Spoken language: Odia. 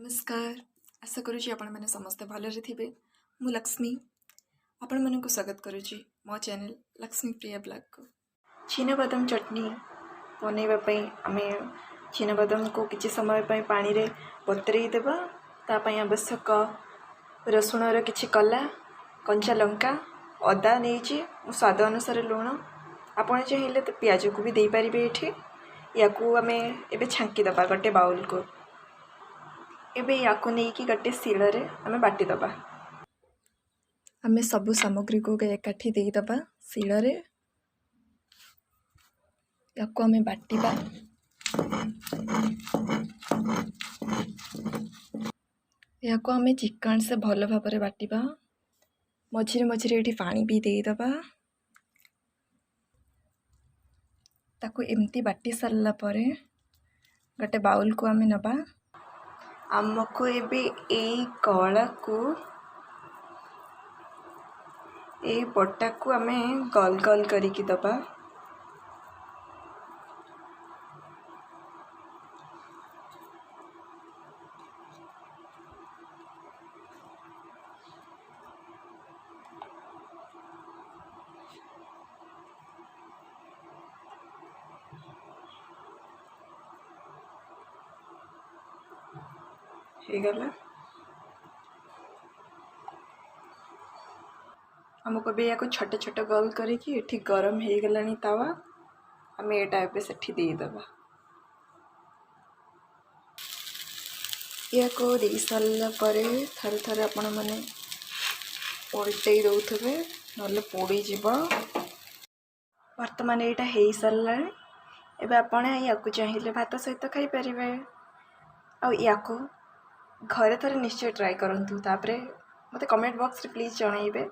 ନମସ୍କାର, ଆଶା କରୁଛି ଆପଣମାନେ ସମସ୍ତେ ଭଲରେ ଥିବେ। ମୁଁ ଲକ୍ଷ୍ମୀ ଆପଣମାନଙ୍କୁ ସ୍ୱାଗତ କରୁଛି ମୋ ଚ୍ୟାନେଲ୍ ଲକ୍ଷ୍ମୀ ପ୍ରିୟା ବ୍ଲଗ୍କୁ। ଚିନାବାଦାମ ଚଟଣି ବନେଇବା ପାଇଁ ଆମେ ଚିନାବାଦାମକୁ କିଛି ସମୟ ପାଇଁ ପାଣିରେ ବତୁରେଇ ଦେବା। ତା ପାଇଁ ଆବଶ୍ୟକ ରସୁଣର କିଛି କଲା, କଞ୍ଚା ଲଙ୍କା, ଅଦା ନେଇଛି ମୁଁ, ସ୍ୱାଦ ଅନୁସାରେ ଲୁଣ। ଆପଣ ଚାହିଁଲେ ତ ପିଆଜକୁ ବି ଦେଇପାରିବେ ଏଠି। ୟାକୁ ଆମେ ଏବେ ଛାଙ୍କି ଦେବା ଗୋଟେ ବାଉଲକୁ। ଏବେ ୟାକୁ ନେଇକି ଗୋଟେ ଶିଳରେ ଆମେ ବାଟିଦେବା। ଆମେ ସବୁ ସାମଗ୍ରୀକୁ ଏକାଠି ଦେଇଦେବା ଶିଳରେ। ୟାକୁ ଆମେ ବାଟିବା। ଏହାକୁ ଆମେ ଚିକ୍କଣ ସେ ଭଲ ଭାବରେ ବାଟିବା। ମଝିରେ ମଝିରେ ଏଠି ପାଣି ବି ଦେଇଦେବା। ତାକୁ ଏମିତି ବାଟି ସାରିଲା ପରେ ଗୋଟେ ବାଉଲକୁ ଆମେ ନେବା। ଆମକୁ ଏବେ ଏଇ କଳାକୁ, ଏଇ ବଟାକୁ ଆମେ ଗଲ ଗଲ କରିକି ଦେବା। ହେଇଗଲା। ଆମକୁ ଏବେ ୟାକୁ ଛୋଟ ଛୋଟ ଗୋଲ କରିକି, ଏଠି ଗରମ ହେଇଗଲାଣି ତାୱା, ଆମେ ଏଇଟା ଏବେ ସେଠି ଦେଇଦେବା। ୟାକୁ ଦେଇ ସାରିଲା ପରେ ଥରେ ଥରେ ଆପଣମାନେ ଓଲଟେଇ ଦେଉଥିବେ, ନହେଲେ ପୋଡ଼ିଯିବ। ବର୍ତ୍ତମାନ ଏଇଟା ହେଇସାରିଲାଣି। ଏବେ ଆପଣ ୟାକୁ ଚାହିଁଲେ ଭାତ ସହିତ ଖାଇପାରିବେ। ଆଉ ୟାକୁ ଘରେ ଥରେ ନିଶ୍ଚୟ ଟ୍ରାଏ କରନ୍ତୁ, ତାପରେ ମୋତେ କମେଣ୍ଟ ବକ୍ସରେ ପ୍ଲିଜ୍ ଜଣାଇବେ।